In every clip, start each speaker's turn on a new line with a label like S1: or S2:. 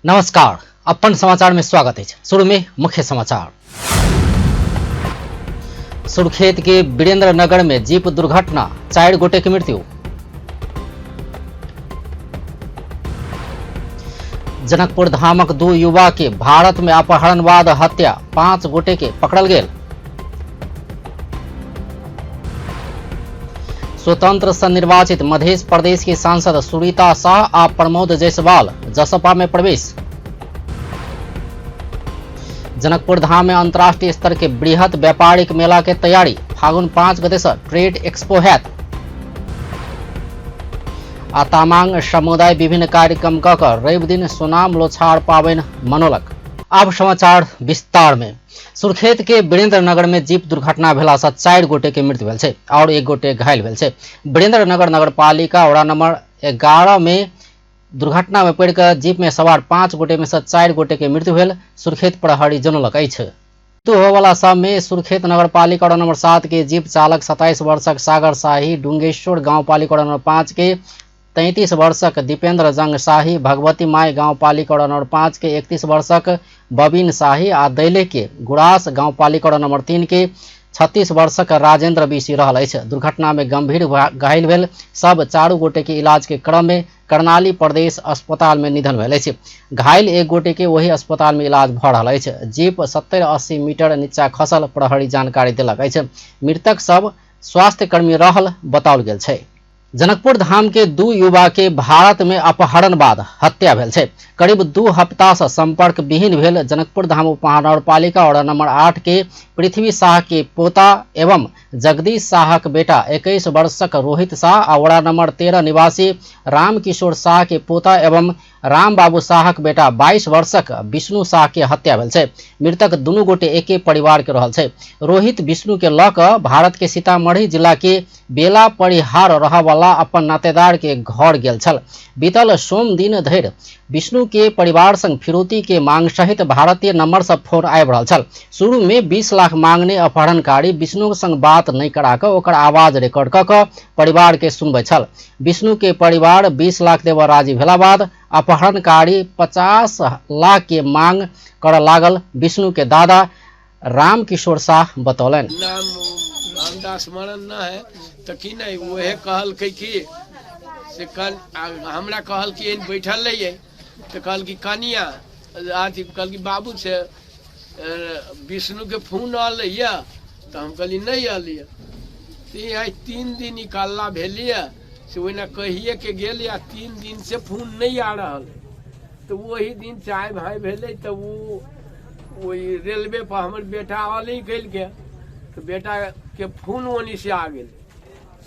S1: नमस्कार, अपन समाचार में स्वागत है। शुरू में मुख्य समाचार। सुर्खेत के वीरेंद्र नगर में जीप दुर्घटना, 4 गोटे की मृत्यु। जनकपुर धामक 2 युवा के भारत में अपहरण बाद हत्या, 5 गोटे के पकड़ल गेल। स्वतंत्र से निर्वाचित मध्य प्रदेश के सांसद सुरीता शाह आ प्रमोद जायसवाल जसपा में प्रवेश। जनकपुर धाम में अंतर्राष्ट्रीय स्तर के बृहत व्यापारिक मेला के तैयारी, फागुन 5 गते से ट्रेड एक्सपो हैत। आ तामाङ समुदाय विभिन्न कार्यक्रम क रवि दिन सोनाम लोछार पाबनि मनौलक। आब समाचार विस्तार में। सुर्खेत के वीरेंद्र नगर में जीप दुर्घटना भेला से 4 गोटे के मृत्यु भेल छै और 1 गोटे घायल भेल छै। वीरेंद्र नगर नगरपालिका वड़ा नंबर 11 में दुर्घटना में पड़ि कऽ जीप में सवार 5 गोटे में से 4 गोटे के मृत्यु भेल सुर्खेत प्रहरी जनौलक अछि। मृत्यु होयवला सब में सुर्खेत नगरपालिका वड़ा नंबर 7 के जीप चालक 27 वर्षक सागर शाही, डुंगेश्वर गांवपालिका वड़ा नंबर 5 के 33 वर्षक दीपेंद्र जंग शाही, भगवती माई गांवपालिका वड़ा नंबर 5 के 31 वर्षक बबीन शाही आ दैले के गुरास गांवपालिका वड़ा नंबर 3 के 36 वर्षक राजेंद्र बीसी रहल अछि। दुर्घटना में गंभीर घायल भेल सब 4 गोटे के इलाज के क्रम में कर्णाली प्रदेश अस्पताल में निधन भेल अछि। घायल 1 गोटे के वही अस्पताल में इलाज भऽ रहल अछि। जीप 70-80 मीटर नीचा खसल प्रहरी जानकारी देलक अछि। मृतक सब स्वास्थ्यकर्मी रहल बताओल गेल छै। जनकपुर धाम के 2 युवा के भारत में अपहरण बाद हत्या भेल छै। करीब 2 हफ्ता से संपर्क विहीन भेल जनकपुर धाम उपमहानगरपालिका वार्ड नंबर 8 के पृथ्वी शाह के पोता एवं जगदीश शाहक बेटा 21 वर्षक रोहित शाह आ वार्ड नंबर 13 निवासी रामकिशोर शाह के पोता एवं राम बाबू शाहक बेटा 22 वर्षक विष्णु शाह के हत्या भेल छै। मृतक दुनू गोटे एके परिवार के रहल छै। रोहित विष्णु के लऽ कऽ भारत के सीतामढ़ी जिला के बेला परिहार रहऽवला अपन नातेदार के घर गेल छल। बीतल सोम दिन धरि विष्णु के परिवार संग फिरौती के मांग सहित भारतीय नंबर से फोन आबि रहल छल। शुरू में 20 लाख मांगने अपहरणकारी विष्णु संग बात नहीं करा कऽ ओकर आवाज रिकॉर्ड कऽ कऽ परिवार के सुनबै छल। विष्णु के परिवार 20 लाख देबऽ राजी भेला बाद अपहरणकारी 50 लाख के मांग करऽ लागल। विष्णु के दादा रामकिशोर शाह बतौलनि।
S2: नाम हमरा स्मरण न है तऽ की नहीं उहे कहलकै कि से कन हमरा कहल कि एहन बैठल रहियै तऽ कहल कि कनिया अथी कहल कि बाबू से विष्णु के फोन अलैया तऽ हम कहली नहीं अलैया। तऽ आइ 3 दिन निकालला भेलियै से ओहिना कहिए के गेल या 3 दिन से फोन नहीं आ रहल है। तऽ वही दिन चाय भाय भेलै तऽ ओ वही रेलवे पर हमर बेटा अलै कलकै तऽ बेटा के फोन ओनी से आ गेलै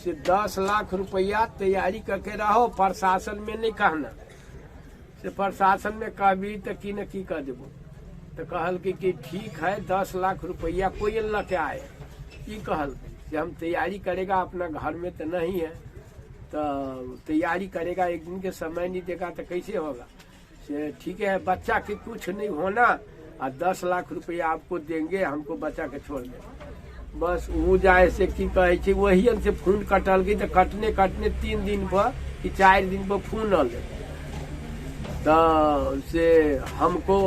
S2: से 10 लाख रुपया तैयारी करके रहो, प्रशासन में नहीं कहना, से प्रशासन में कहबी तऽ की न की कह देबो। तऽ कहलकै कि ठीक है 10 लाख रुपया कोई लऽ के आए, ई कहलकै से हम तैयारी करेगा, अपना घर में तो नहीं है तो तैयारी करेगा, एक दिन के समय नहीं देगा तो कैसे होगा। से ठीक है बच्चा के कुछ नहीं होना आ 10 लाख रुपया आपको देंगे, हमको बच्चा के छोड़ दे। बस वो जाए से की कहै छै वही से फोन कटलकै तऽ कटने कटने 3 दिन पर कि 4 दिन पर फोन अलै तऽ से हमको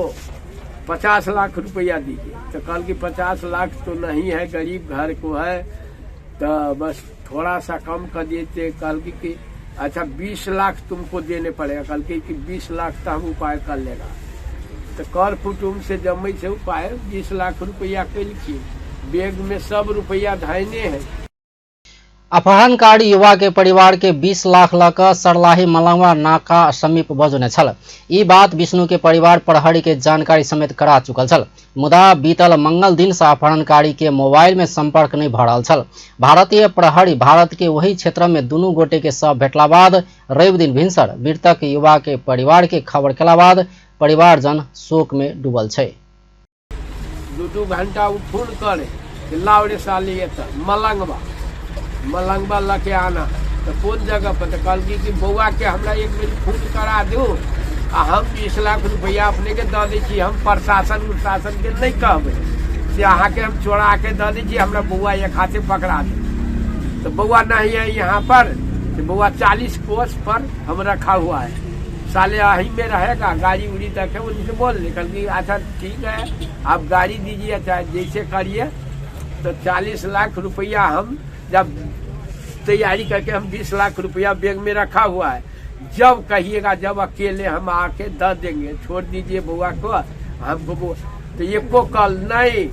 S2: 50 लाख रुपया दीजिए। तो कहल कि 50 लाख तो नहीं है, गरीब घर को है तो बस थोड़ा सा कम कर देते। कहल कि अच्छा 20 लाख तुमको देने पड़ेगा। कहल कि 20 लाख तो हम उपाय कर लेगा। तो कर कुटुम्ब से जमै से उपाय 20 लाख रुपया कैलखिन, बैग में सब रुपया धैने है।
S1: अपहरणकारी युवा के परिवार के 20 लाख लऽ कऽ सरलाही मलंगवा नाका समीप बजौने छल। ई बात विष्णु के परिवार प्रहरी के जानकारी समेत करा चुकल छल, मुदा बीतल मंगल दिन से अपहरणकारी के मोबाइल में संपर्क नहीं भऽ रहल छल। भारतीय प्रहरी भारत के वही क्षेत्र में दुनू गोटे के शव भेटला बाद रवि दिन भिनसर मृतक युवा के परिवार के खबर केला बाद परिवारजन शोक में डूबल छै।
S2: 2-2 घंटा वो फोन करे कि लाओ रे साली एतऽ मलंगवा, मलंगवा लऽ के आना। तऽ कोन जगह पर? तऽ कहलकै कि बौआ के हमरा एक बेर फोन करा दू आ हम 20 लाख रुपया अपने के दऽ दै छी, हम प्रशासन उर्शासन के नहीं कहबै से अहाँके हम चोरा के दऽ दै छी, हमरा बौआ एक हाथे पकड़ा दे। तऽ बौआ नहीं है यहाँ पर, तो बौआ 40 कोस पर हम रखा हुआ है, साले अही में रहेगा, गाड़ी उड़ी तक है। उनसे बोल निकल कि अच्छा ठीक है आप गाड़ी दीजिए चाहे जैसे करिए। तो 40 लाख रुपया हम जब तैयारी करके हम 20 लाख रुपया बैग में रखा हुआ है, जब कहिएगा जब अकेले हम आके दे देंगे, छोड़ दीजिए बउआ को हमको। तो एको कल नहीं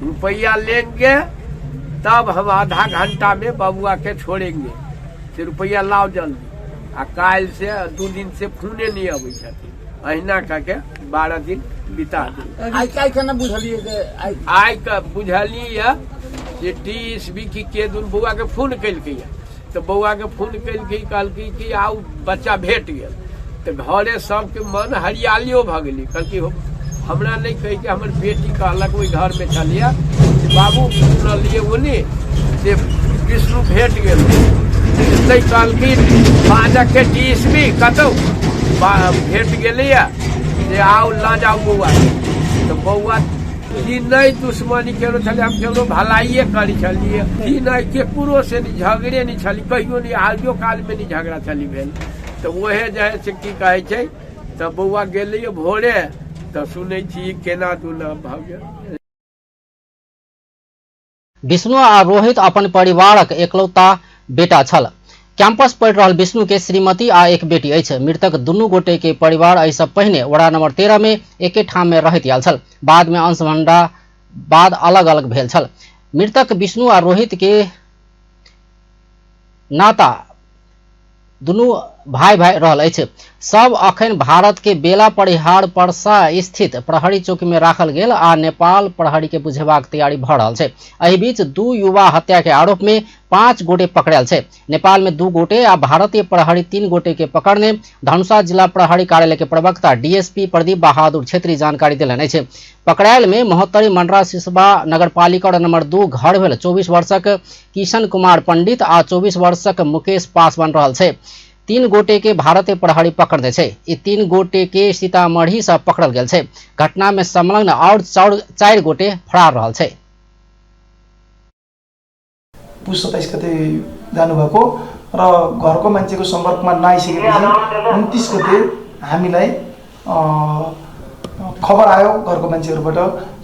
S2: रुपया लेंगे तब हम आधा घंटा में बबुआ के छोड़ेंगे, से रुपया लाओ जल्दी। आ काल्हि से 2 दिन से फोने नहीं अबै छथिन, अहिना कऽ के 12 दिन बिता देल।
S3: आइ काल्हि केना बुझलियै जे
S2: आइ के बुझलियै जे टी इसवी की के दिन बौआ के फोन केलकै, तऽ बौआ के फोन केलकै, कहलकै कि आउ बच्चा भेट गेल। तऽ घरे सबके मन हरियालियो भऽ गेलै। कहलकै हमरा नहि कहै के, हमर बेटी कहलक ओहि घरमे छलियै बाबू सुनलियै ओने से विष्णु भेट गेल। नहि कहलखिन बाजक के टी इसवी कतौ भेट गेलैया जे आउ लऽ जाउ बौआ। तऽ बौआ ई नहि दुश्मनी केलहुँ छलियै, हम केकरो भलाइए करै छलियै। ई नहि केकरो से नहि झगड़े नहि छली कहियो नहि, आजो कालमे नहि झगड़ा छली भेल। तऽ ओहे जे है से की कहै छै, तऽ बौआ गेलैया भोरे तऽ सुनै छी केना दुना भऽ गेल।
S1: विष्णु आ रोहित अपन परिवारक एकलौता बेटा छल। कैंपस पढ़ि रहल विष्णु के श्रीमती आ एक बेटी अछि। मृतक दुनू गोटे के परिवार एहिसँ पहिने वड़ा नंबर 13 में एके ठाम में रहैत आयल छल। बाद में अंश भंडा बाद अलग अलग भेल छल। मृतक विष्णु आ रोहित के नाता दुनू भाई भाई रहल अछि। सब अखन भारत के बेला परिहार परसा स्थित प्रहरी चौकी में राखल गेल आ नेपाल प्रहरी के बुझेबाक तैयारी भऽ रहल छै। एहि बीच 2 युवा हत्या के आरोप में 5 गोटे पकड़ायल छै। नेपाल में 2 गोटे आ भारतीय प्रहरी 3 गोटे के पकड़ने धनुषा जिला प्रहरी कार्यालय के प्रवक्ता डीएसपी प्रदीप बहादुर छेत्री जानकारी देलनि अछि। पकड़ायल में महोत्तरी मंडरा सिसवा नगरपालिका नंबर 2 घर भेल 24 वर्षक किशन कुमार पंडित आ 24 वर्षक मुकेश पासवान रहल छै। 3 गोटे के भारतीय प्रहरी पकड़ने छै। ई 3 गोटे के सीतामढ़ी से पकड़ल गेल छै। घटना में संलग्न और 4 गोटे फरार रहल छै।
S4: पुस 27 गते जानुभएको र घरको मान्छेको सम्पर्कमा नआइसकेपछि 29 गते हामीलाई खबर आयो घरको मान्छेहरूबाट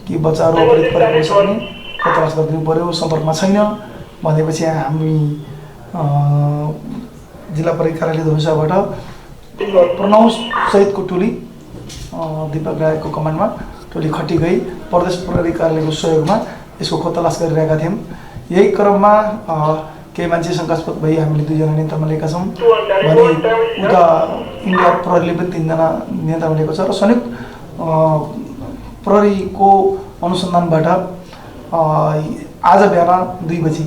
S4: कि बच्चाहरू अपहरित परेको छ भने तलास गरिदिनु पर्यो, सम्पर्कमा छैन भनेपछि हामी जिल्ला प्रहरी कार्यालय धनुषाबाट प्रणव सहितको टोली दीपक रायको कमान्डमा टोली खटी गई प्रदेश प्रहरी कार्यालयको सहयोगमा यसको खोज तलास गरिरहेका थियौँ। यही क्रममा केही मान्छे शङ्कास्पद भई हामीले 2 जना नियन्त्रणमा लिएका छौँ भने उता इन्डिया प्रहरीले पनि 3 जना नियन्त्रणमा लिएको छ र संयुक्त प्रहरीको अनुसन्धानबाट आज बिहान 2 बजी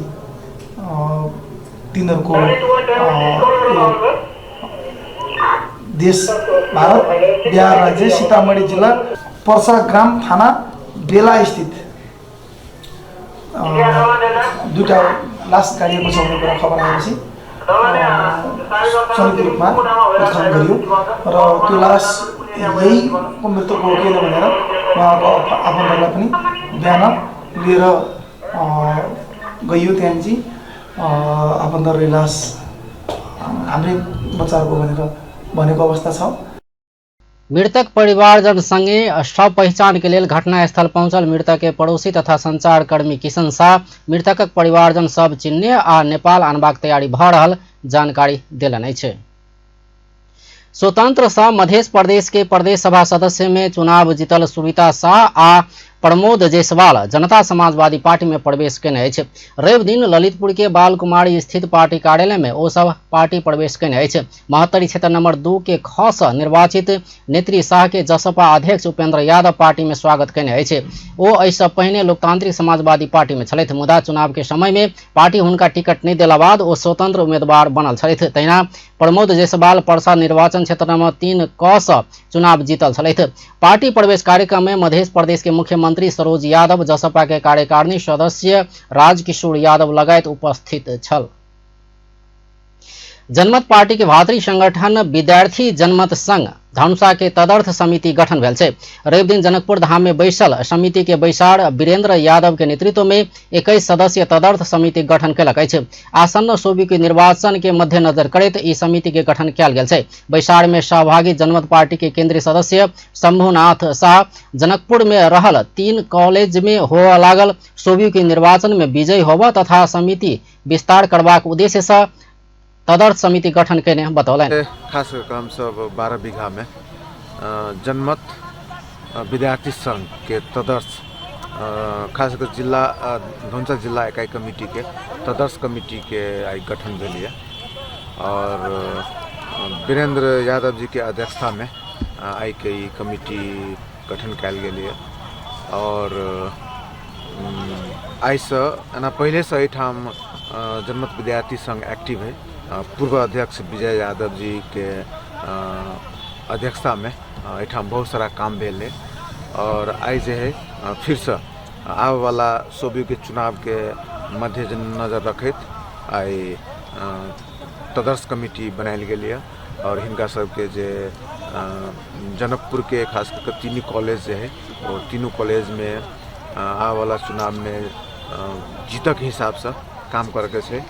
S4: तिनीहरूको देश भारत बिहार राज्य सीतामढ़ी जिल्ला पर्सा ग्राम थाना बेला स्थित 2टा लास गाडिएको छ भन्ने कुरा खबर आएपछि संयुक्त रूपमा उत्खनन गरियो र त्यो लास यहीको मृतक हो कि होइन भनेर उहाँको आफन्तहरूलाई पनि बिहान लिएर गइयो। त्यहाँदेखि चाहिँ आफन्तहरूले लास हाम्रै बच्चाहरूको भनेर भनेको अवस्था छ।
S1: मृतक परिवारजन संगे शव पहिचान के लेल घटनास्थल पहुंचल मृतक के पड़ोसी तथा संचारकर्मी किशन शाह मृतकक परिवारजन सब चिन्ह आ नेपाल आनबाक तैयारी भऽ रहल जानकारी देलनि अछि। स्वतंत्र सँ मध्य प्रदेश के प्रदेश सभा सदस्य में चुनाव जीतल सुविता शाह आ प्रमोद जायसवाल जनता समाजवादी पार्टी में प्रवेश केने अछि। रवि दिन ललितपुर के बालकुमारी स्थित पार्टी कार्यालय में ओ सब पार्टी प्रवेश केने अछि। महोत्तरी क्षेत्र नंबर 2 के ख सँ निर्वाचित नेत्री शाह के जसपा अध्यक्ष उपेंद्र यादव पार्टी में स्वागत केने अछि। ओ एहिसँ पहिने लोकतांत्रिक समाजवादी पार्टी में छलथि, मुदा चुनाव के समय में पार्टी हुनका टिकट नहि देला बाद ओ स्वतंत्र उम्मीदवार बनल छलथि। तहिना प्रमोद जायसवाल परसा निर्वाचन क्षेत्र नंबर 3 क सँ चुनाव जीतल छलथि। पार्टी प्रवेश कार्यक्रम में मध्य प्रदेश के मुख्यमंत्री सरोज यादव, जसपा के कार्यकारिणी सदस्य राजकिशोर यादव लगायत उपस्थित छल। जनमत पार्टी के भातृ संगठन विद्यार्थी जनमत संघ धनुषा के तदर्थ समिति गठन भेल छै। रवि दिन जनकपुर धाम में बैसल समिति के बैसार वीरेंद्र यादव के नेतृत्व में 21 सदस्यीय तदर्थ समिति गठन केलक अछि। आसन्न सोबी के निर्वाचन के मद्देनजर करैत ई समिति के गठन कयल गेल छै। बैसार में सहभागी जनमत पार्टी के केंद्रीय सदस्य शंभुनाथ शाह जनकपुर में रहल 3 कॉलेज में होअ लागल सोबी के निर्वाचन में विजयी होबऽ तथा समिति विस्तार करबाक उद्देश्य से तदर्थ समिति गठन केने बतौलनि।
S3: खास कऽ हमसब 12 बीघामे जनमत विद्यार्थी संघके तदर्थ खास कऽ जिला धनुषा जिला इकाइ कमिटीके तदर्थ कमिटीके आइ गठन भेल यऽ आओर वीरेन्द्र यादव जीके अध्यक्षतामे आइके ई कमिटी गठन कयल गेल यऽ आओर आइसँ एना पहिलेसँ एहिठाम जनमत विद्यार्थी संघ एक्टिव है। पूर्व अध्यक्ष विजय यादव जीके अध्यक्षतामे एहिठाम बहुत सारा काम भेल है आओर आइ जे है फिरसँ आबयवला सोबीके चुनावके मध्य नजर रखैत आइ तदर्थ कमिटी बनायल गेल यऽ आओर हिनका सबके जे जनकपुरके खास कऽ के तीनू कॉलेज जे है ओ तीनू कॉलेजमे आबयवला चुनावमे जीतक हिसाबसँ काम करैके छै।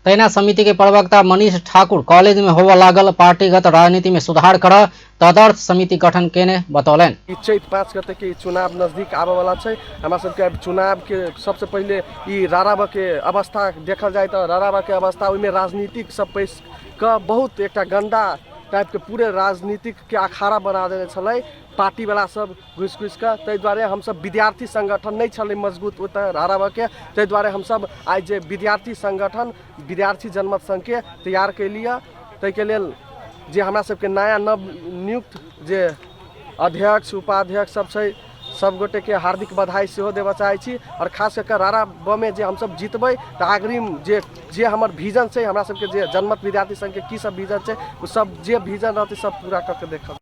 S1: तहिना समिति के प्रवक्ता मनीष ठाकुर कॉलेज में होबऽ लागल पार्टीगत राजनीति में सुधार कर तदर्थ समिति गठन केने बतौलनि।
S5: ई चैत 5 गते के चुनाव नजदीक आबऽ वाला छै। हमरा सबके अब चुनाव के सबसे पहिले ई राराबा के अवस्था देखल जाय तऽ राराबा के अवस्था ओहिमे राजनीतिक सब पैस के बहुत एकटा गंदा टाइप के पूरे राजनीतिक के अखाड़ा बना देने छलै पार्टी वाला सब घुसि घुसि कऽ। ताहि दुआरे हमसब विद्यार्थी संगठन नहि छलै मजबूत ओतऽ राराबके, ताहि दुआरे हमसब आइ जे विद्यार्थी संगठन विद्यार्थी जनमत संघके तैयार केलियै। ताहिके लेल जे हमरा सबके नया नव नियुक्त जे अध्यक्ष उपाध्यक्ष सब छै सब गोटेके हार्दिक बधाई सेहो देबऽ चाहै छी। आओर खास कऽ कऽ रारा बमे जे हमसब जितबै तऽ अग्रिम जे जे हमर विजन छै हमरा सबके जे जनमत विद्यार्थी संघके की सब विजन छै ओ सब जे विजन रहतै सब पूरा कऽ के देखब।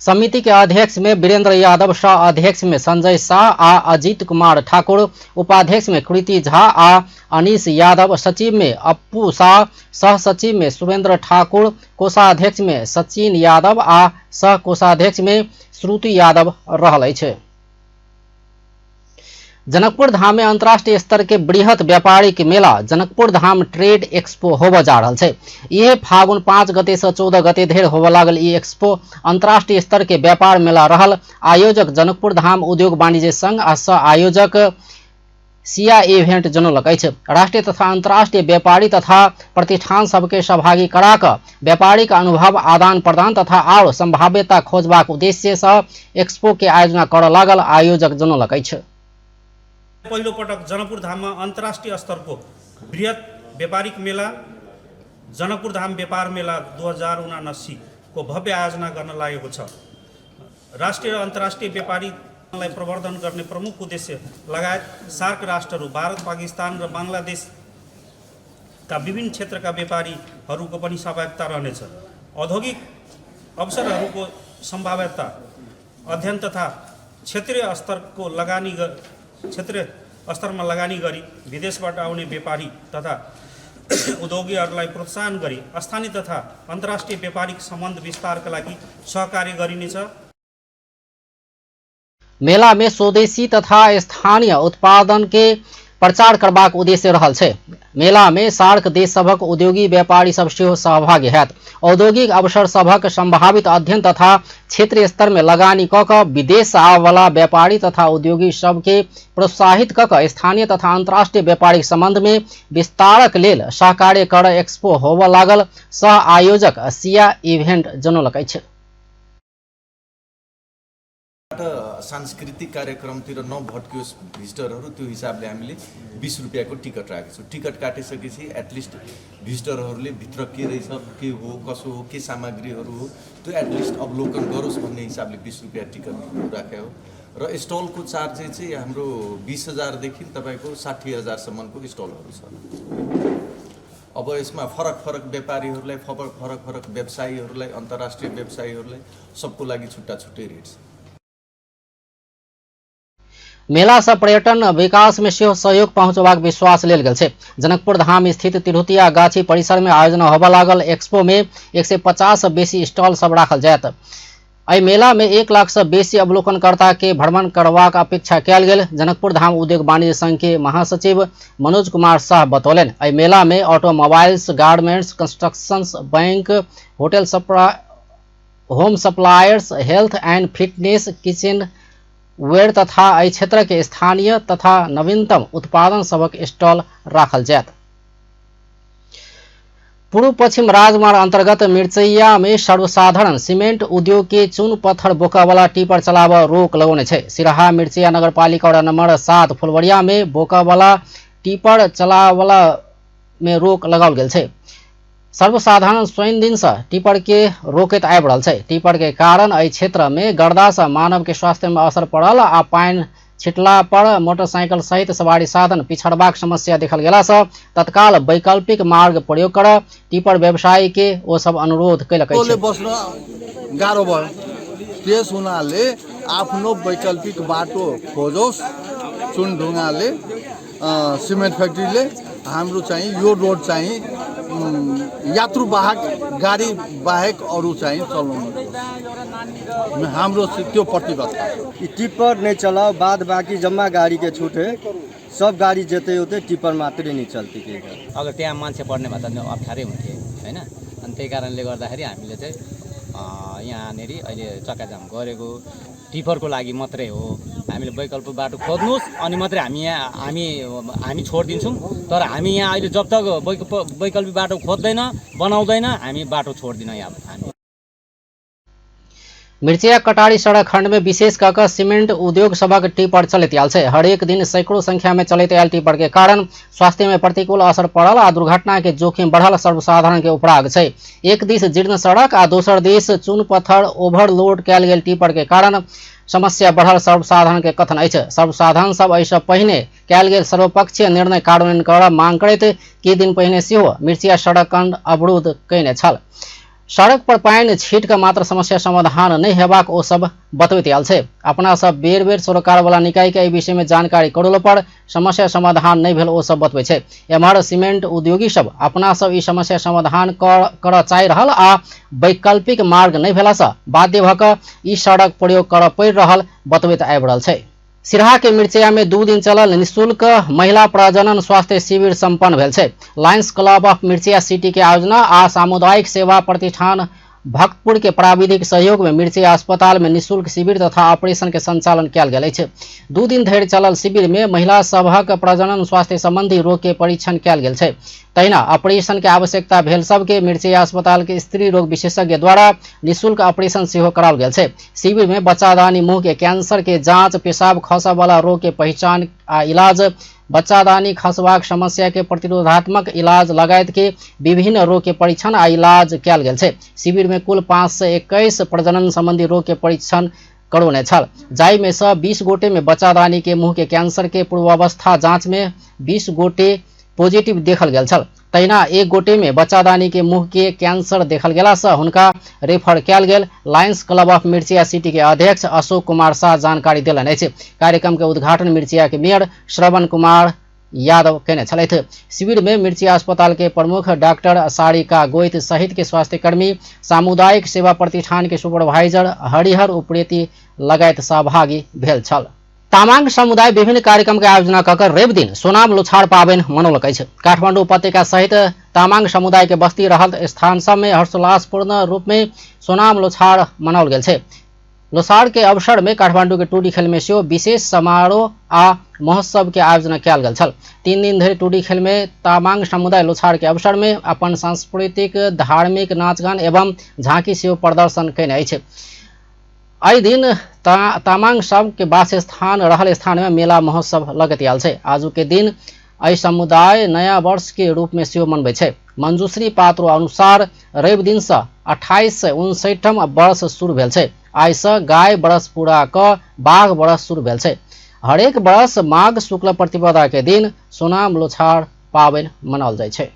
S1: समिति के अध्यक्ष में वीरेंद्र यादव, सह अध्यक्ष में संजय शाह आ अजीत कुमार ठाकुर, उपाध्यक्ष में कृति झा आ अनीश यादव, सचिव में अप्पू शाह, सह सचिव में सुरेंद्र ठाकुर, कोषाध्यक्ष में सचिन यादव आ सह कोषाध्यक्ष में श्रुति यादव रहल अछि। जनकपुर धाम में अंतर्राष्ट्रीय स्तर के बृहत व्यापारिक मेला जनकपुर धाम ट्रेड एक्सपो होबऽ जा रहल छै। इहे फागुन 5 गते से 14 गते धरि होबऽ लागल ई एक्सपो अंतर्राष्ट्रीय स्तर के व्यापार मेला रहल। आयोजक जनकपुर धाम उद्योग वाणिज्य संघ आ सह आयोजक सिया इवेंट जनौलक अछि। राष्ट्रीय तथा अंतर्राष्ट्रीय व्यापारी तथा प्रतिष्ठान सबके सहभागी करा कऽ व्यापारिक अनुभव आदान प्रदान तथा आओर संभाव्यता खोजबाक उद्देश्य सँ एक्सपो के आयोजना करऽ लागल आयोजक जनौलक अछि।
S6: पहिलो पटक जनकपुर धाममा अन्तर्राष्ट्रिय स्तरको बृहत व्यापारिक मेला जनकपुर धाम व्यापार मेला 2079 को भव्य आयोजना गर्न लागेको छ। राष्ट्रिय र अन्तर्राष्ट्रिय व्यापारीलाई प्रवर्धन गर्ने प्रमुख उद्देश्य लगायत सार्क राष्ट्रहरू भारत, पाकिस्तान र बङ्गलादेशका विभिन्न क्षेत्रका व्यापारीहरूको पनि सहभागिता रहनेछ। औद्योगिक अवसरहरूको सम्भाव्यता अध्ययन तथा क्षेत्रीय स्तरको लगानी क्षेत्रीय स्तरमा लगानी गरी विदेशबाट आउने व्यापारी तथा उद्योगीहरूलाई प्रोत्साहन गरी स्थानीय तथा अन्तर्राष्ट्रिय व्यापारिक सम्बन्ध विस्तारका लागि सहकार्य गरिनेछ।
S1: मेला में स्वदेशी तथा स्थानीय उत्पादन के प्रचार करबाक उद्देश्य रहल छै। मेला में सार्क देश सभक उद्योगी व्यापारी सब सेहो सहभागी हैत। औद्योगिक अवसर सभक संभावित अध्ययन तथा क्षेत्रीय स्तर में लगानी क कऽ विदेश आबयवला व्यापारी तथा उद्योगी सबके प्रोत्साहित क कऽ स्थानीय तथा अंतर्राष्ट्रीय व्यापारिक संबंध में विस्तारक लेल सहकार्य करय एक्सपो होबय लागल सह आयोजक सिया इवेंट जनौलक अछि।
S7: सांस्कृतिक कार्यक्रमतिर नभट्कियोस् भिजिटरहरू, त्यो हिसाबले हामीले 20 रुपियाँको टिकट राखेको छौँ। टिकट काटिसकेपछि एटलिस्ट भिजिटरहरूले भित्र के रहेछ, के हो, कसो हो, के सामग्रीहरू हो त्यो एटलिस्ट अवलोकन गरोस् भन्ने हिसाबले 20 रुपियाँ टिकट राखेको हो। र स्टलको चार्ज चाहिँ हाम्रो 20,000देखि तपाईँको 60,000सम्मको स्टलहरू छ। अब यसमा फरक फरक व्यापारीहरूलाई, फरक फरक व्यवसायीहरूलाई, अन्तर्राष्ट्रिय व्यवसायीहरूलाई सबको लागि छुट्टा छुट्टै रेट छ।
S1: मेला सँ पर्यटन विकास में सेहो सहयोग पहुंचबाक विश्वास लेल गेल छै। जनकपुर धाम स्थित तिरहुतिया गाछी परिसर में आयोजना होबय लागल एक्सपो में 150 सँ बेसी स्टॉल सब राखल जायत। एहि मेला में 1 लाख सँ बेसी अवलोकनकर्ता के भ्रमण करबाक अपेक्षा कयल गेल जनकपुर धाम उद्योग वाणिज्य संघ के महासचिव मनोज कुमार शाह बतौलनि। एहि मेला में automobiles, garments, constructions, bank, hotel supply, home suppliers, health and fitness, kitchen ware तथा एहि क्षेत्र के स्थानीय तथा नवीनतम उत्पादन सभक स्टॉल राखल जायत। पूर्व पश्चिम राजमार्ग अंतर्गत मिर्चैया में सर्वसाधारण सीमेंट उद्योग के चून पत्थर बोकावाला टिपर चलाबऽ रोक लगौने छै। सिराहा मिर्चैया नगरपालिका वार्ड नंबर 7 फुलवरिया में बोकावाला टिपर चलावला में रोक लगाओल गेल छै। सर्वसाधारण स्वयं दिन से टिपर के रोकैत आबि रहल छै। टिपर के कारण एहि क्षेत्र में गर्दा से मानव के स्वास्थ्य में असर पड़ल आ पानि छिटला पर मोटरसाइकिल सहित सवारी साधन पिछड़बाक समस्या देखल गेला सँ तत्काल वैकल्पिक मार्ग प्रयोग कर टिपर व्यवसायी के ओ सब अनुरोध कयलक अछि।
S8: बस्न गाह्रो भयो, त्यस हुनाले आफ्नो वैकल्पिक बाटो खोजोस्। चुनढुङ्गाले सिमेन्ट फ्याक्ट्रीले हाम्रो चाहिँ यो रोड चाहिँ यात्रुवाहक गाडी बाहेक अरू चाहिँ चलाउनु हाम्रो त्यो प्रतिबद्धता।
S9: ई टिप्पर नहीं चलाओ, बाद बाकी जम्मा गाड़ी के छूट है, सब गाड़ी जते होते टिप्पर मात्रै नहीं चलती के।
S10: अगर त्यहाँ मान्छे पर्ने भए त अप्ठ्यारै हुन्थ्यो होइन। अनि त्यही कारणले गर्दाखेरि हामीले चाहिँ यहाँनिर अहिले चक्काजाम गरेको टिप्परको लागि मात्रै हो। हामीले वैकल्पिक बाटो खोज्नुहोस् अनि मात्रै हामी यहाँ हामी छोडिदिन्छौँ। तर हामी यहाँ अहिले जब तक वैकल्पिक बाटो खोज्दैन बनाउँदैन हामी बाटो छोड्दिनँ यहाँ हामी।
S1: मिर्चिया कटारी सड़क खंड में विशेष कऽ कऽ सीमेंट उद्योग सभक टिपर चलैत आयल छै। हरेक दिन सैकड़ों संख्या में चलैत आयल टिपर के कारण स्वास्थ्य में प्रतिकूल असर पड़ल आ दुर्घटना के जोखिम बढ़ल सर्वसाधारण के उपराग छै। एक दिस जीर्ण सड़क आ दोसर दिस चून पत्थर ओवरलोड कयल गेल टिपर के कारण समस्या बढ़ल सर्वसाधारण के कथन अछि। सर्वसाधारण सब एहिसँ पहिने कयल गेल सर्वपक्षीय निर्णय कार्यान्वयन करऽ मांग करैत किछु दिन पहिने सेहो मिर्चिया सड़क खंड अवरुद्ध कयने छल। सड़क पर पानि छीट कऽ मात्र समस्या समाधान नहि हेबाक ओ सब बतबैत आयल छै। अपना सब बेर बेर सरोकार वाला निकाय के एहि विषय में जानकारी करौलो पर समस्या समाधान नहि भेल ओ सब बतबै छै। एम्हर सीमेंट उद्योगी सब अपना सब ई समस्या समाधान करऽ चाहि रहल आ वैकल्पिक मार्ग नहि भेलासँ बाध्य भऽ कऽ ई सड़क प्रयोग करऽ पड़ि रहल बतबैत आबि रहल छै। सिराहा के मिर्चैया में 2 दिन चलल निःशुल्क महिला प्रजनन स्वास्थ्य शिविर संपन्न भेल छै। Lions Club of Mirchaiya City के आयोजना आ सामुदायिक सेवा प्रतिष्ठान भक्तपुर के प्राविधिक सहयोग में मिर्चैया अस्पताल में निःशुल्क शिविर तथा ऑपरेशन के संचालन कयल गेल अछि। 2 दिन धरि चलल शिविर में महिला सभक प्रजनन स्वास्थ्य संबंधी रोग के परीक्षण कयल गेल छै। तहिना ऑपरेशन के आवश्यकता भेल सबके मिर्चैया अस्पताल के स्त्री रोग विशेषज्ञ द्वारा निःशुल्क ऑपरेशन सेहो कराओल गेल छै। शिविर में बच्चादानी मुँह के कैंसर के जांच, पेशाब खसऽ वाला रोग के पहचान आ इलाज, बच्चादानी खसबाक समस्या के प्रतिरोधात्मक इलाज लगायत के विभिन्न रोग के परीक्षण आ इलाज कयल गेल छै। शिविर में कुल 521 प्रजनन संबंधी रोग के परीक्षण करौने छल, जाहि में सँ 20 गोटे में बच्चादानी के मुँह के कैंसर के पूर्वावस्था जांच में 20 गोटे पॉजिटिव देखल गेल छल। तहिना 1 गोटे में बच्चादानी के मुँह के कैंसर देखल गेला सँ हुनका रेफर कयल गेल। Lions Club of Mirchaiya City के अध्यक्ष अशोक कुमार शाह जानकारी देलनि अछि। कार्यक्रम के उद्घाटन मिर्चिया के मेयर श्रवण कुमार यादव कयने छलथि। शिविर में मिर्चिया अस्पताल के प्रमुख डॉक्टर सारिका गोइत सहित के स्वास्थ्यकर्मी, सामुदायिक सेवा प्रतिष्ठान के सुपरवाइजर हरिहर उप्रेती लगायत सहभागी भेल छल। तामाङ समुदाय विभिन्न कार्यक्रम के आयोजना कऽ कऽ रवि दिन सोनाम लोछार पाबनि मनौलक अछि। काठमाडौँ उपत्यका सहित तामाङ समुदाय के बस्ती रहल स्थान सब में हर्षोल्लासपूर्ण रूप में सोनाम लोछार मनाओल गेल छै। लोसार के अवसर में काठमाडौँ के टुडी खेल में सेहो विशेष समारोह आ महोत्सव के आयोजना कयल गेल छल। 3 दिन धरि टुडी खेल में तामाङ समुदाय लोछार के अवसर में अपन सांस्कृतिक धार्मिक नाचगान एवं झांकी सेहो प्रदर्शन कयने अछि। एहि दिन तामाङ सबके वासस्थान रहल स्थान में मेला महोत्सव लगैत आयल छै। आजू के दिन एहि समुदाय नया वर्ष के रूप में सेहो मनबै छै। मंजूश्री पात्रो अनुसार रवि दिन सँ 2859 वर्ष शुरू भेल छै। आइ सँ गाय वर्ष पूरा कऽ बाघ वर्ष शुरू भेल छै। हरेक वर्ष माघ शुक्ल प्रतिपदा के दिन सोनाम लोछार पाबनि मनाओल जाइ छै।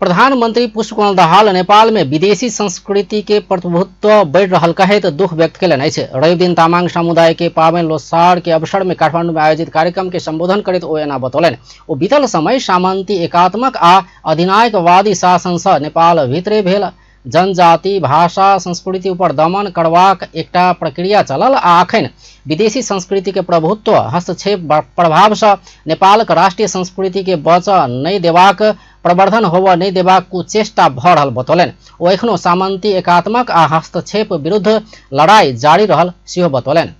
S1: प्रधानमंत्री पुष्पकमल दाहाल नेपाल में विदेशी संस्कृति के प्रभुत्व बढ़ि रहल कहैत दुख व्यक्त कयलनि अछि। रवि दिन तामाङ समुदाय के पाबनि लोसार के अवसर में काठमांडू में आयोजित कार्यक्रम के संबोधन करैत ओ एना बतौलनि। ओ बीतल समय सामंती एकात्मक आ अधिनायकवादी शासन सँ नेपाल भीतरे भेल जनजाति भाषा संस्कृति ऊपर दमन करबाक एकटा प्रक्रिया चलल आ अखन विदेशी संस्कृति के प्रभुत्व हस्तक्षेप प्रभाव सँ नेपालक राष्ट्रीय संस्कृति के बचऽ नहि देबाक, प्रवर्धन होबऽ नहि देबाक कुचेष्टा भऽ रहल बतौलनि। ओ एखनो सामंती एकात्मक आ हस्तक्षेप विरुद्ध लड़ाई जारी रहल सेहो बतौलनि।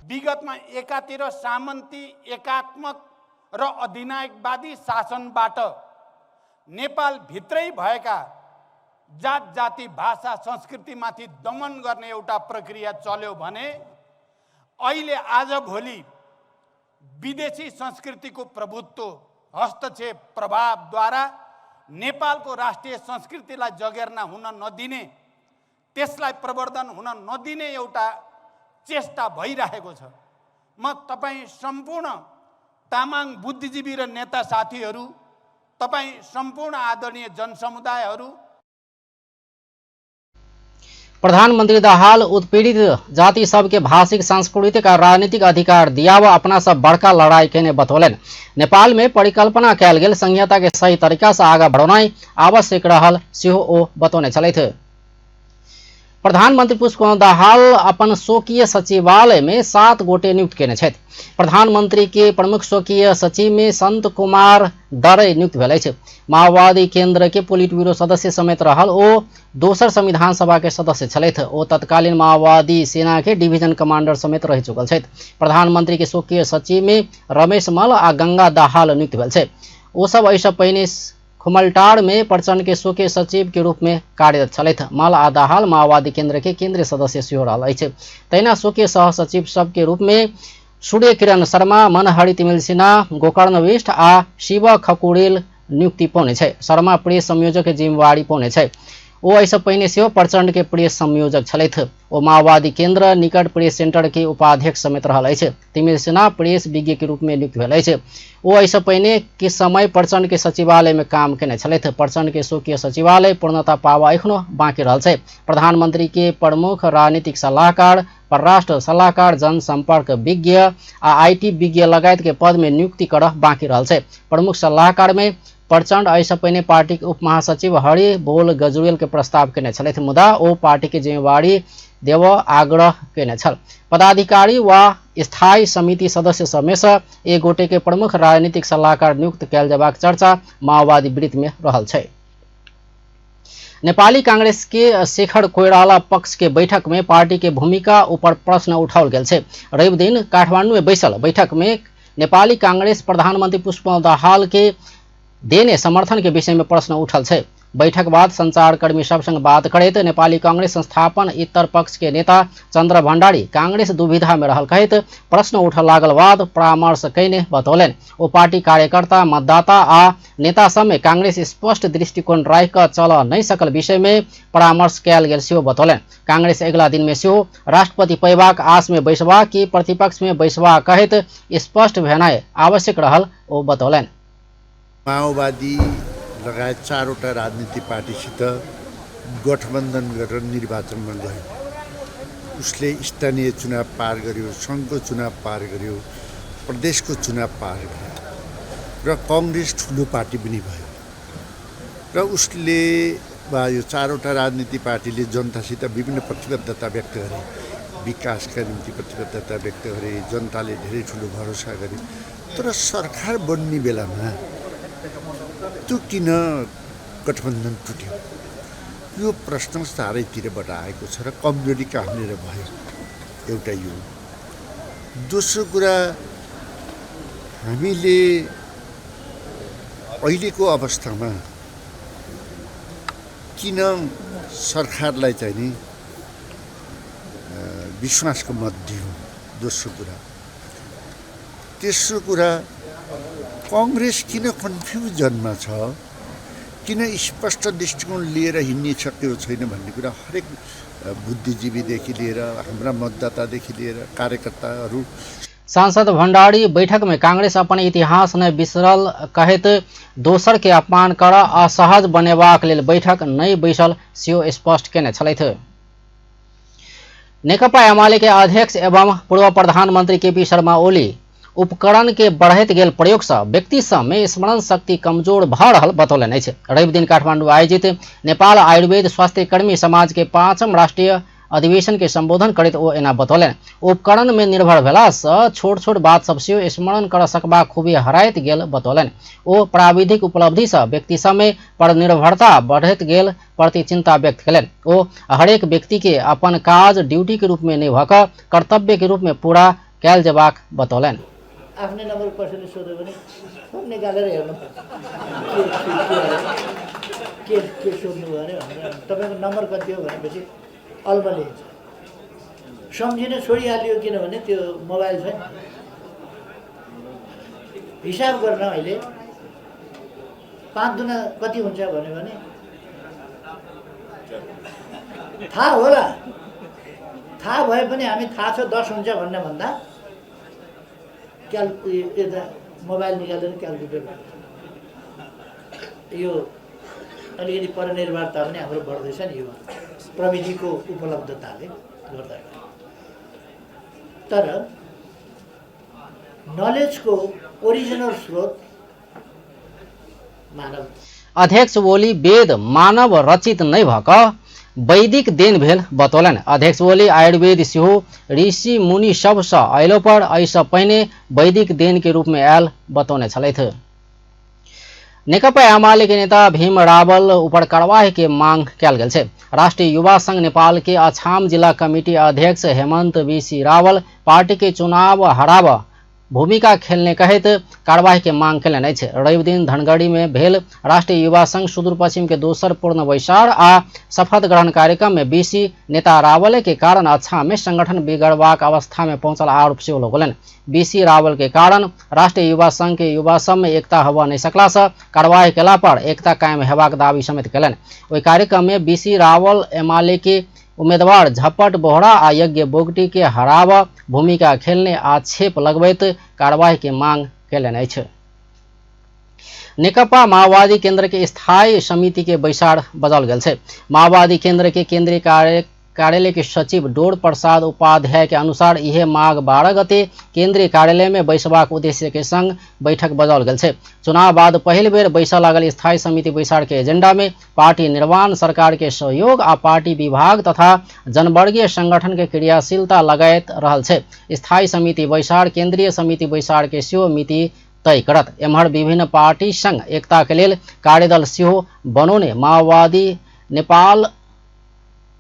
S11: विगतमा एकातिर सामन्ती एकात्मक र अधिनायकवादी शासनबाट नेपाल भित्रै भएका जात जाति भाषा संस्कृतिमाथि दमन गर्ने एउटा प्रक्रिया चल्यो भने अहिले आजभोलि विदेशी संस्कृतिको प्रभुत्व हस्तक्षेप प्रभावद्वारा नेपालको राष्ट्रिय संस्कृतिलाई जगेर्ना हुन नदिने, त्यसलाई प्रवर्धन हुन नदिने एउटा चेष्टा भइरहेको छ। म तपाईँ सम्पूर्ण तामाङ बुद्धिजीवी र नेता साथीहरू, तपाईँ सम्पूर्ण आदरणीय जनसमुदायहरू,
S1: प्रधानमंत्री दाहाल उत्पीड़ित जाति सबके भाषिक, सांस्कृतिक आ राजनीतिक अधिकार दियाव अपना सब बड़का लड़ाई केने बतौलनि। नेपाल में परिकल्पना कयल गेल संहिता के सही तरीका से आगा बढ़ौनाइ आवश्यक रहल सेहो ओ बतौने छलथि। प्रधानमंत्री पुष्पकमल दाहाल अपन स्वकीय सचिवालय में 7 गोटे नियुक्त केने छथि। प्रधानमंत्री के प्रमुख स्वकीय सचिव में संत कुमार दरै नियुक्त भेल अछि। माओवादी केंद्र के पोलिट ब्यूरो सदस्य समेत रहल ओ दोसर संविधान सभा के सदस्य छलथि। ओ तत्कालीन माओवादी सेना के डिवीजन कमांडर समेत रहि चुकल छथि। प्रधानमंत्री के स्वकीय सचिव में रमेश मल आ गंगा दाहाल नियुक्त भेल छै। ओ सब एहिसँ पहिने खुमलटार में प्रचंड के स्वकीय सचिव के रूप में कार्यरत छलथि। मल आ दाहाल माओवादी केंद्र के केंद्रीय सदस्य सेहो रहल अछि। तहिना स्वकीय सहसचिव सब के रूप में सूर्य किरण शर्मा, मनहरि तिमिल सिन्हा, गोकर्ण विष्ट आ शिव खकुरेल नियुक्ति पौने छै। शर्मा प्रेस संयोजक के जिम्मेवारी पौने छै। ओ एहिसँ पहिने सेहो प्रचंड के प्रेस संयोजक छलथि। ओ माओवादी केंद्र निकट प्रेस सेंटर के उपाध्यक्ष समेत रहल अछि। तिमिल सिन्हा प्रेस विज्ञ के रूप में नियुक्त भेल अछि। ओ एहिसँ पहिने के समय प्रचंड के सचिवालय में काम केने छलथि। प्रचंड के स्वकीय सचिवालय पूर्णता पावा एखनो बाकी रहल छै। प्रधानमंत्री के प्रमुख राजनीतिक सलाहकार, परराष्ट्र सलाहकार, जनसंपर्क विज्ञ आ IT विज्ञ लगायत के पद में नियुक्ति करऽ बाकी रहल छै। प्रमुख सलाहकार में प्रचंड एहिसँ पहिने पार्टीक उप महासचिव हरि बोल गजुरेल के प्रस्ताव केने छलथि, मुदा ओ पार्टी के जिम्मेवारी देबऽ आग्रह केने छल। पदाधिकारी वा स्थायी समिति सदस्य सभमेसँ एक गोटे के प्रमुख राजनीतिक सलाहकार नियुक्त कयल जयबाक चर्चा माओवादी वृत्त में रहल छै। नेपाली कांग्रेस के शेखर कोइराला पक्ष के बैठक में पार्टी के भूमिका ऊपर प्रश्न उठाओल गेल छै। रवि दिन काठमांडू में बैसल बैठक में नेपाली कांग्रेस प्रधानमंत्री पुष्पकमल दाहाल के देने समर्थन के विषय में प्रश्न उठल छै। बैठक बाद संचारकर्मी सब संग बात करैत नेपाली कांग्रेस संस्थापन इतर पक्ष के नेता चंद्र भंडारी कांग्रेस दुविधा में रहल कहैत प्रश्न उठऽ लागल बाद परामर्श कयने बतौलनि। ओ पार्टी कार्यकर्ता, मतदाता आ नेता सब में कांग्रेस स्पष्ट दृष्टिकोण राखि कऽ चलऽ नहि सकल विषय में परामर्श कयल गेल सेहो बतौलनि। कांग्रेस अगिला दिन में सेहो राष्ट्रपति पयबाक आस में बैसबा कि प्रतिपक्ष में बैसबा कहैत स्पष्ट भेनाइ आवश्यक रहल ओ बतौलनि।
S12: माओवादी लगायत चारवटा राजनीतिक पार्टीसित गठबन्धन गरेर निर्वाचनमा गयो। उसले स्थानीय चुनाव पार गर्यो, सङ्घको चुनाव पार गर्यो, प्रदेशको चुनाव पार गर्यो र कङ्ग्रेस ठुलो पार्टी पनि भयो र उसले वा यो चारवटा राजनीतिक पार्टीले जनतासित विभिन्न प्रतिबद्धता व्यक्त गरे, विकासका निम्ति प्रतिबद्धता व्यक्त गरे, जनताले धेरै ठुलो भरोसा गरे। तर सरकार बन्ने बेलामा त्यो किन गठबन्धन टुट्यो, यो प्रश्न चारैतिरबाट आएको छ र कमजोरी कहाँनिर भयो, एउटा यो। दोस्रो कुरा, हामीले अहिलेको अवस्थामा किन सरकारलाई चाहिँ नि विश्वासको मत दियौँ, दोस्रो कुरा। तेस्रो कुरा, कङ्ग्रेस किन कन्फ्युजनमा छ, किन स्पष्ट दृष्टिकोण लिएर हिँड्न सकेको छैन भन्ने कुरा हरेक बुद्धिजीवीदेखि लिएर हाम्रा मतदातादेखि लिएर कार्यकर्ताहरू।
S1: सांसद भंडारी बैठक में कांग्रेस अपन इतिहास नहि बिसरल कहैत दोसर के अपमान कर असहज बनेबाक लेल बैठक नहि बैसल सेहो स्पष्ट केने छलथि। नेकपा एमाले के अध्यक्ष एवं पूर्व प्रधानमंत्री केपी शर्मा ओली उपकरण के बढ़ैत गेल प्रयोग सँ व्यक्ति सब में स्मरण शक्ति कमजोर भऽ रहल बतौलनि अछि। रवि दिन काठमांडू आयोजित नेपाल आयुर्वेद स्वास्थ्य कर्मी समाज के 5म राष्ट्रीय अधिवेशन के संबोधन करैत ओ एना बतौलनि। उपकरण में निर्भर भेला सँ छोट छोट बात सब सेहो स्मरण कर सकबाक खूबी हराइत गेल बतौलनि। ओ प्राविधिक उपलब्धि सँ व्यक्ति सब में परनिर्भरता बढ़ैत गेल प्रति चिंता व्यक्त केलनि। ओ हरेक व्यक्ति के अपन काज ड्यूटी के रूप में नहि भऽ कऽ कर्तव्य के रूप में पूरा कयल जेबाक बतौलनि।
S13: आफ्नै नम्बर कसैले सोध्यो भने फोन निकालेर हेर्नुपर्छ, के के सोध्नु भयो अरे भनेर। तपाईँको नम्बर कति हो भनेपछि अल्मलिन्छ, सम्झिन छोडिहालियो, किनभने त्यो मोबाइल छ नि। हिसाब गर्न अहिले 5 दुना कति हुन्छ भन्यो भने थाहा होला, थाहा भए पनि हामी थाहा छ 10 हुन्छ भन्ने भन्दा यता मोबाइल निकालेर क्यालकुलेटर गर्छ। यो अलिकति परनिर्भरता पनि हाम्रो बढ्दैछ नि यो प्रविधिको उपलब्धताले गर्दाखेरि। तर नलेजको ओरिजिनल स्रोत मानव।
S1: अध्यक्ष ओली वेद मानव रचित नहि भऽ कऽ वैदिक देन भेल बतौलनि। अध्यक्ष ओली आयुर्वेद सेहो ऋषि मुनि सबसँ अयलो पर एहिसँ पहिने वैदिक देन के रूप में आयल बतौने छलथि। नेकपा एमाले के नेता भीम रावल ऊपर कार्यवाही के मांग कयल गेल छै। राष्ट्रीय युवा संघ नेपाल के अछाम जिला कमिटी अध्यक्ष हेमंत बीसी रावल पार्टी के चुनाव हराब भूमिका खेलने कहैत कार्यवाही के मांग केलनि अछि। रवि दिन धनगढ़ी में भेल राष्ट्रीय युवा संघ सुदूर पश्चिम के दोसर पूर्ण बैसार आ शपथ ग्रहण कार्यक्रम में बीसी नेता रावल के कारण अछाम में संगठन बिगड़बाक अवस्था में पहुंचल आरोप सेहो लगौलनि। बीसी रावल के कारण राष्ट्रीय युवा संघ के युवा सब में एकता होबय नहि सकला सँ कार्यवाही केला पर एकता कायम हेबाक दावी समेत केलनि। ओहि कार्यक्रम में बीसी रावल एमाले के उम्मीदवार झपट बोहरा आ यज्ञ बोगटी के हराब भूमिका खेलने आक्षेप लगबैत कार्यवाही के मांग केलनि अछि। नेकपा माओवादी केंद्र के स्थायी समिति के बैसार बजाओल गेल छै। माओवादी केंद्र के केंद्रीय कार्यालय के सचिव डोर प्रसाद उपाध्याय के अनुसार इहे माघ 12 गते केंद्रीय कार्यालय में बैसबाक उद्देश्य के संग बैठक बजाओल गेल छै। चुनाव बाद पहिल बेर बैसऽ लागल स्थायी समिति बैसार के एजेंडा में पार्टी निर्माण, सरकार के सहयोग आ पार्टी विभाग तथा जनवर्गीय संगठन के क्रियाशीलता लगायत रहल छै। स्थायी समिति बैसार केंद्रीय समिति बैसार के सेहो मिति तय करत। एम्हर विभिन्न पार्टी संग एकता के लेल कार्यदल सेहो बनौने माओवादी नेपाल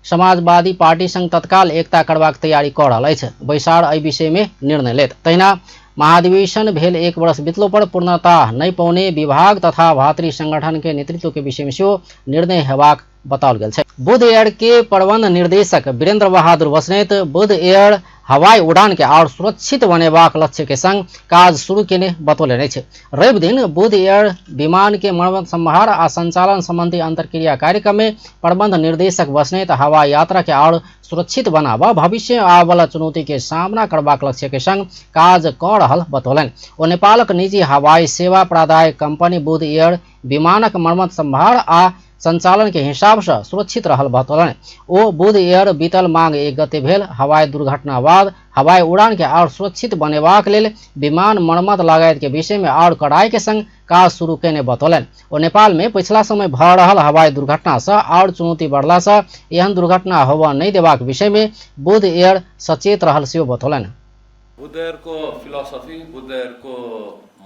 S1: समाजवादी पार्टी संग तत्काल एकता करबाक तैयारी कऽ रहल अछि। बैसार एहि विषय में निर्णय लेत। तहिना महाधिवेशन भेल 1 वर्ष बितलो पर पूर्णता नहि पौने विभाग तथा भातृ संगठन के नेतृत्व के विषय में सेहो निर्णय हेबाक बताओल गेल छै। बुद्ध एयर के प्रबंध निर्देशक वीरेंद्र बहादुर बस्नेत बुद्ध एयर हवाई उड़ान के आओर सुरक्षित बनेबाक लक्ष्य के संग काज शुरू केने बतौलनि अछि। रवि दिन बुद्ध एयर विमान के मरम्मत संभार आ संचालन संबंधी अंतर्क्रिया कार्यक्रम में प्रबंध निर्देशक बस्नेत हवाई यात्रा के आओर सुरक्षित बनाबऽ भविष्य में आबय वाला चुनौती के सामना करबाक लक्ष्य के संग काज कऽ रहल बतौलनि। ओ नेपालक निजी हवाई सेवा प्रदायक कंपनी बुद्ध एयर विमानक मरम्मत संभार आ संचालन के हिसाब से सुरक्षित रहल बतौलनि। ओ बुद्ध एयर बीतल माघ 1 गते भेल हवाई दुर्घटना बाद हवाई उड़ान के आओर सुरक्षित बनेबाक लेल विमान मरम्मत लगायत के विषय में आओर कड़ाई के संग काज शुरू केने बतौलनि। ओ नेपाल में पछिला समय भऽ रहल हवाई दुर्घटना सँ आओर चुनौती बढ़ला सँ एहन दुर्घटना होबय नहि देबाक विषय में बुद्ध एयर सचेत रहल सेहो बतौलनि।
S14: बुद्ध एयरको फिलोसफी, बुद्ध एयरको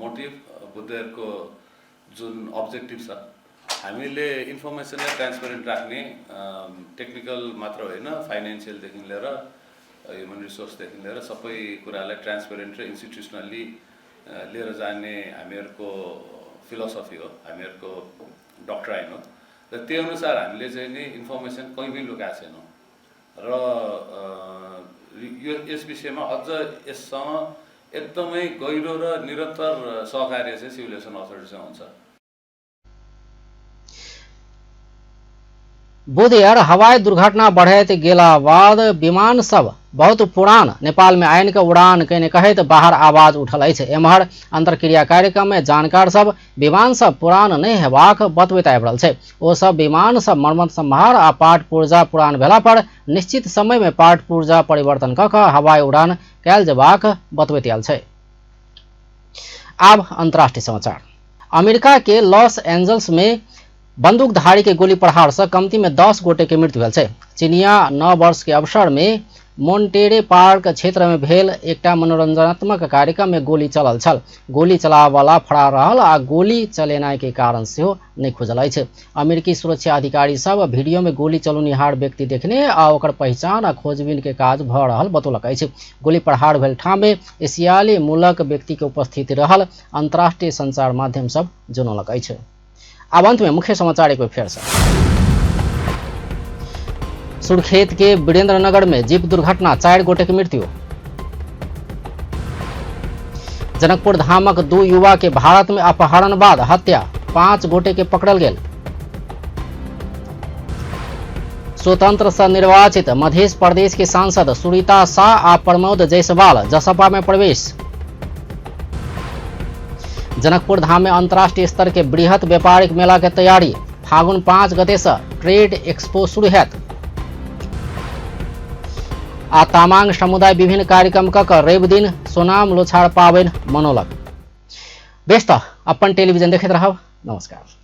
S14: मोटिभ, बुद्ध एयरको जुन अब्जेक्टिभ छ, हामीले इन्फर्मेसनलाई ट्रान्सपेरेन्ट राख्ने, टेक्निकल मात्र होइन, फाइनेन्सियलदेखि लिएर ह्युमन रिसोर्सदेखि लिएर सबै कुरालाई ट्रान्सपेरेन्ट र इन्स्टिट्युसनल्ली लिएर जाने हामीहरूको फिलोसफी हो, हामीहरूको डक्ट्राइन हो र त्यही अनुसार हामीले चाहिँ नि इन्फर्मेसन कहीँ पनि लुकाएको छैनौँ र यो यस विषयमा अझ यससँग एकदमै गहिरो र निरन्तर सहकार्य चाहिँ सिभिल एभिएसन अथोरिटीसँग हुन्छ।
S1: बुध एयर हवाई दुर्घटना बढ़ैत गेला बाद विमान सब बहुत पुरान नेपाल में आनि के उड़ान कयने कहैत बाहर आवाज उठल अछि। एम्हर अंतरक्रिया कार्यक्रम में जानकार सब विमान सब पुरान नहि हेबाक बतबैत आबि रहल छै। ओ सब विमान सब मरम्मत संभार आ पार्ट पुर्जा पुरान भेला पर निश्चित समय में पार्ट पुर्जा परिवर्तन क क हवाई उड़ान कयल जेबाक बतबैत आयल छै। आब अंतर्राष्ट्रीय समाचार। अमेरिका के लॉस एंजल्स में बंदूकधारी के गोली प्रहार से कमती में 10 गोटे के मृत्यु भेल छै। चीनिया 9 वर्ष के अवसर में मोंटेरे पार्क क्षेत्र में भेल एकटा मनोरंजनात्मक कार्यक्रम में गोली चलल छल। गोली चलाबऽवाला फरार रहल आ गोली चलेनाइ के कारण सेहो नहि खुजल अछि। अमेरिकी सुरक्षा अधिकारी सब वीडियो में गोली चलौनिहार व्यक्ति देखने आ ओकर पहिचान आ खोजबीन के काज भऽ रहल बतौलक अछि। गोली प्रहार भेल ठाम में एशियाली मूलक व्यक्ति के उपस्थिति रहल अंतर्राष्ट्रीय संचार माध्यम सब जनौलक अछि। आब अंत में मुख्य समाचार एक बेर फेर से। सुर्खेत के वीरेंद्रनगर में जीप दुर्घटना, 4 गोटे के मृत्यु। जनकपुर धामक 2 युवा के भारत में अपहरण बाद हत्या, 5 गोटे के पकड़ल गेल। स्वतंत्र से निर्वाचित मध्य प्रदेश के सांसद सुरीता शाह आ प्रमोद जायसवाल जसपा में प्रवेश। जनकपुर धाम में अंतर्राष्ट्रीय स्तर के बृहत व्यापारिक मेला के तैयारी, फागुन 5 गते से ट्रेड एक्सपो शुरू हैत। आ तामांग समुदाय विभिन्न कार्यक्रम क रवि दिन सोनाम लोछार पाबनि मनौलक। बेस त अपन टेलीविजन देखैत रहब। नमस्कार।